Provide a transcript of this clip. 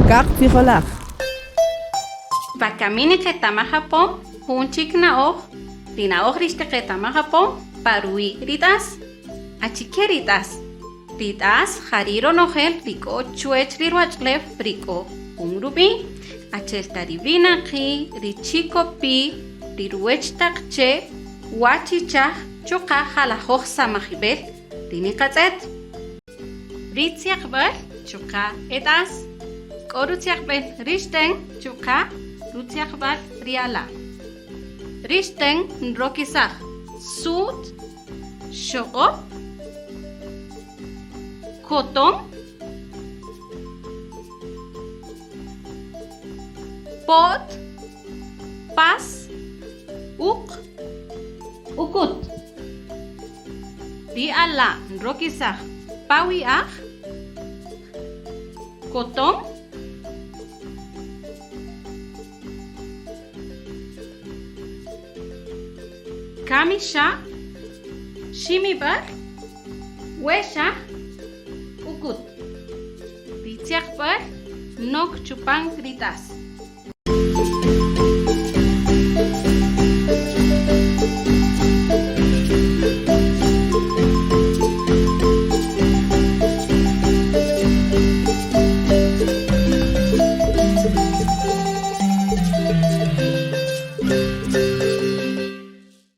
Kaqtzijolaj. Wakami niqetamaj apo jun chik na'oj, ri na'oj ri xtiqetamaj apo pa ruwi' ri t'as. Achike ri t'as? Ri t'as ja ri' ronojel ri k'o chwech ri ruwach'ulew ri k'o jun rub'i', achi'el ta ri winaqi', ri chikopi', ri ruwech taq che', wachichaj chuqa' jalajoj samajib'el ri niqatz'et. Ri tzyaqb'äl chuqa' e t'as. K'o rutzyaqb'el ri xten chuqa' rutzyaqb'al ri ala'. Ri xten nrokisaj su't, xoq'op, koton, po't, pas, uq, ukut. Ri ala' nrokisaj pawi'aj, koton, kamixa', ximib'äl, wexaj, ukut. Ri tzyaqb'äl nok chupan ri t'as.